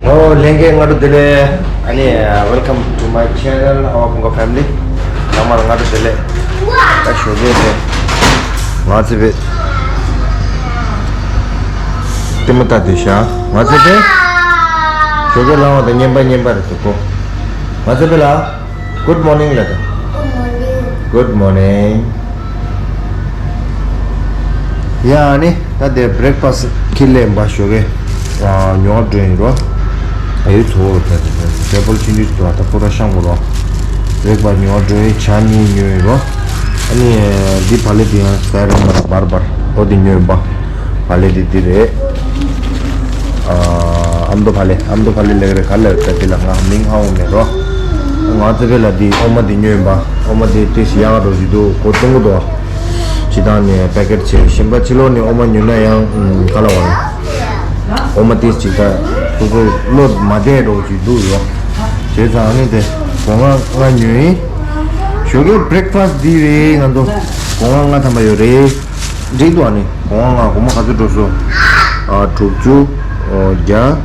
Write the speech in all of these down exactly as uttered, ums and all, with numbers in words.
ཨོ་ལྷན་རྒྱས་སྔ་དྲོ་བདེ་ལེགས། ཨ་ནི། Welcome to my channel, ཨ་བ་ཀུན་དགའ་ཕེ་མི་ལི། ཚང་མར་སྔ་དྲོ་བདེ་ལེགས། ད་ཞོགས་ཀས་དེ། ང་ཚེ་འཕེལ། ལྟད་མོ་ལྟ་དེ་ཤ། ང་ཚེ་འཕེལ། ཞོགས་ཀས་ལངས་པ་དང་བརྙན་པར་བརྙན་པར་རེད་ཟེར་གོ། ང་ཚེ་འཕེལ་ལགས། Good morning ལ་ད། Good morning. ཡ་ཨ་ནི་ད་དེ་བྷི་རེག་ཕ་སི་ཁྱི་ལས་འབའ་ཞོགས་ཀས་ཉོ་བ་འགྲོ་ཡིན་རོ། ཨ་ཡོད་ཚོ་ད་དེ་ཊེ་བལ་ཆུང་ཆུང་ཞིག་འདུག་ད་ཁོ་ར་ཤང་གོ་རོ། བྷི་རེག་ཕ་སི་ཉོ་བ་འགྲོ་ཡིན། ཇ་གཉིས་ཉོས་ཡིན་རོ། ཨ་ནི་འདི་བ་ལེ་འདི་ཡང་ཟ་ར་མ་ར་བར་བར་ཨོ་དེ་ཉོས་ཡིན་པ། བ་ལེ་འདི་འདི་རེད། ཨ་ཨ་མདོ་བ་ལེ། ཨ་མདོ་བ་ལེ་ལེགས་རེད། ག་ལེ་ད་འདི་ལ་ང་མིང་ཧ་འོང་མེད་རོ། ང་ཚེ་འཕེལ་ལ་འདི་ཨོ་མ་འདི་ཉོས་ཡིན་པ། ཨོ་མ་འདི་ཏིས་ཡག་རོ་ཞིག་འདུག་ཁོ་བཙོང་གི་འདུག་ཅི་ད་ནས་པེ་ཀེ་ཊི་བྱས་གཞན་པ་ཕྱི་ལོགས་ནས་ཨོ་མ་ཉོས་ན་ཡང་ག་ལ་བ་རེད། ཨོ་མ་ཏིས་ཅིག་ད་སོ་སོ་བློ་མ་བདེ་རོ་ཞིག་འདུག་རོ། བྱས་ཙང་ཨ་ནི་དེ་སྒོ་ང་ང་ཉོས་ཡིན། ཞོགས་ཀས་བྷི་རེག་ཕ་སི་འདི་རེད། ང་ཚོ་སྒོ་ང་ང་ཐམ་པ་ཡོད་རེད། འགྲིག་འདུག་ཨ་ནི་སྒོ་ང་ང་སྒོར་མོ་ག་ཚོད་འགྲོ་སོང་། ཨ་དྲུག་ཅུ། ཨོ་བརྒྱ།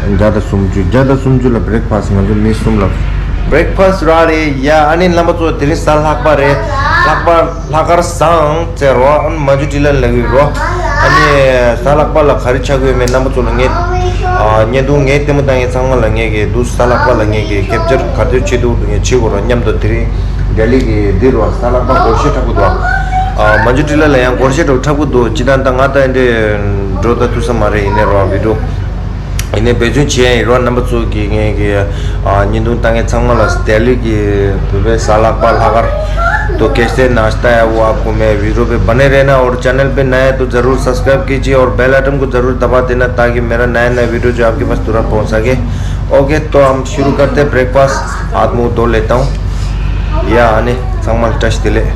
བརྒྱ་དང་སུམ་ཅུ། བརྒྱ་དང་སུམ་ཅུ་ལ་བྷི་རེག་ཕ་སི་ང་ཚོ་མི་གསུམ་ལ། བྷི་རེག་ཕ་སི་རག་རེད་ཡ། ཨ་ནི་རྣམ་པ་ཚོ་དེ་རིང་གཟའ་ལྷག་པ་རེད། ལྷག་པ་ལྷག་དཀར་བཟང་ཟེར་རོ། ཨ་ནི་མ་ཇུ་ཏི་ལ་ལབ་ཡོད་རོ། ཨ་ནི་གཟའ་ལྷག་པ་ལ་ག་རེ་ཆགས་ཀྱི་ཡོད་མེད་རྣམ་པ་ཚོ་ལ་ངས་ཨ་བརྙན་ཐུང་ངས་ལྟད་མོ་ལྟ་མཁན་ཚང་མ་ལ་ངས་ཀྱི་འདུག་གཟའ་ལྷག་པ་ལ་ངས་ཀྱི་ཁེབ་ཆར་ག་ཚོད་བྱེད་ཐུབ་འདུག་ངས་བྱེད་དགོས་རོ། མཉམ་དུ་དེ་རིང་ལྡི་ལི་གི་འདི་རོ་གཟའ་ལྷག་པ་སྒོར་གཞས་འཁྲབ་ཀྱི་འདུག་ཨ་མ་ཇུ་ཏི་ལ་ལ་ཡང་སྒོར་གཞས་འདྲ་འཁྲབ་ཀྱི་འདུག་ཅི་ད་ལྟ་ང་ད་འདི་འགྲོ་ད་ཐུབ་ས་མ་རེད། ཡིན་ནའི་རོ་བི་ཌི་ཡོ་ཡིན་ནའི་འབད་བརྩོན་བྱེད་ཡ་ཡིན་རོ། རྣམ་པ་ཚོ་གི་ངས་ཀྱི་ཨ་བརྙན་ཐུང་ལྟ་མཁན་ཚང་མ་ལ་ལྡི་ལི་གི་བོད་པའི་གཟའ་ལྷག་པ་ལྷག་དཀར तो कैसे नाश्ता है वो आपको मैं वीडियो पे बने रहना और चैनल पे नया है तो ज़रूर सब्सक्राइब कीजिए और बेल आइटन को ज़रूर दबा देना ताकि मेरा नया नया वीडियो जो आपके पास तुरंत पहुंच सके। ओके, तो हम शुरू करते हैं ब्रेकफास्ट। हाथ मुंह धो लेता हूँ। या आने संगमल टच दिले।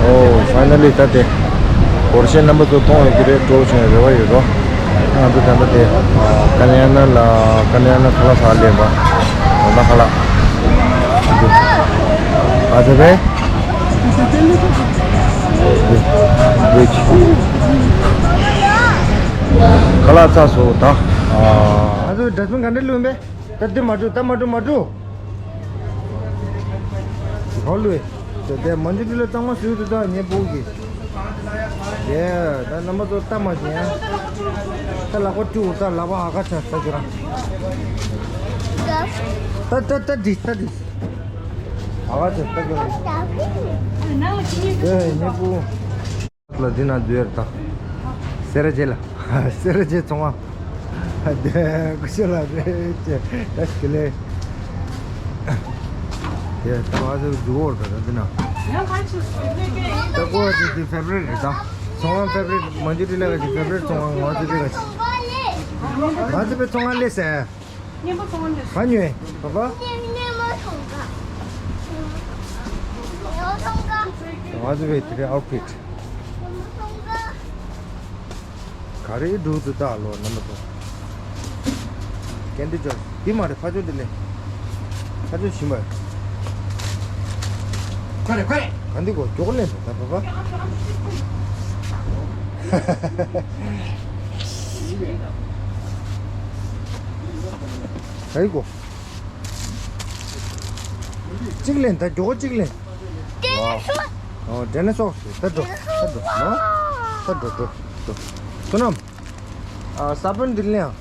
ཨོ། ཕའི་ནལ་ལི་ད་དེ་སྒོར་གཞས་རྣམ་པ་ཚོ་མཐོང་ཡོད་ཀྱི་རེད། སྤྲོ་བྱུང་རེ་བ་ཡོད་རོ། ང་ཚོ་ད་ལྟ་དེ་ཀ་ལ་ཡ་ན་ལ་ཀ་ལ་ཡ་ན་ཁ་ལག་ཟ་སླེབས་པ། ད་ལྟ་ཁ་ལག་ཨ་ཙི་བས། ཁ་ལག་ཚར་སོང་ད། ང་ཚོ་ཌ་སི་བིན་ག་འདྲ་བླུགས་པས། ད་འདི་མ་འགྲོ། ད་མ་འགྲོ། མ་འགྲོ། ཧོ་ལུས། དེ་དེ་མ་འཇུ་དུ་ལ་གཙང་མ་སུས་དུ་ད་ཉེ་པོ་གི། དེ་ད་རྣམ་པ་ཚོ་ལྟ་མ་བྱེད་ཡ། ད་ལག་པ་བཀྲུ། ད་ལག་པ་ཧ་ག་ཆ་ད་ཁྱོད་རང་། ད་ད་ད་འདི་ད་འདི། ཧ་ག་ཆ་ད་ཁྱོད་རང་། དེ་ཉེ་པོ། ལ་འདི་ན་འཛུལ་ཡར་དང་། སེ་ར་བྱེས་ལ། སེ་ར་བྱེས་ཚོང་ཁང་། དེ་ཀུ་ཤ་ལ་རེད་ཅེ། ད་ཤི་ལེ། དེ་ད་བ་ཟེར་འཛུལ་འོར་ད་འདི་ན། ད་ཀོ་ཅི་དེ་ཕེབ་རི་རེད་ད། ཚོང་ཁང་ཕེབ་རི་མ་འཇུ་དེ་ལ་ག་ཅི་ཕེབ་རི་ཚོང་ཁང་ང་ཚོ་དེ་ག་ཅི། ང་ཚོ་པའི་ཚོང་ཁང་ལས་སེ། གཉེན་པོ་ཚོང་ཁང་འདི། ག་ཉོས་པ་པ། གཉེན་པོ་ཚོང་ཁང་། གཉེན་པོ་ཚོང་ཁང་། ང་ཚོ་པའི་དེ་རིང་ཨའུ་ཕིཊ། གཉེན་པོ་ཚོང་ཁང་། ག་རེ་འགྲུག་ཏུ་བཏགས་ལོ་རྣམ་པ་ཚོ། ཀན་ཌི་ཇོ་འདི་མ་རེད། ཕ་ཇོ་འདི་ལེན། ཕ་ཇོ་ཞིམ་པ། ཁ་རེ་ཁ་རེ། ག་འདི་གོ་མགྱོགས་ལེན་ད་པ་པ། ག་ཡི་གོ། གཅིག་ལེན་ད། མགྱོགས་གཅིག་ལེན། ཌའི་ནོ་སོར། ཨོ། ཌའི་ནོ་སོར། ད་འགྲོ། ད་འགྲོ། ནོ། ད་འགྲོ་འགྲོ་འགྲོ། བསོད་ནམས། ཨ། ས་བོན་འདི་ལེན་ཨ།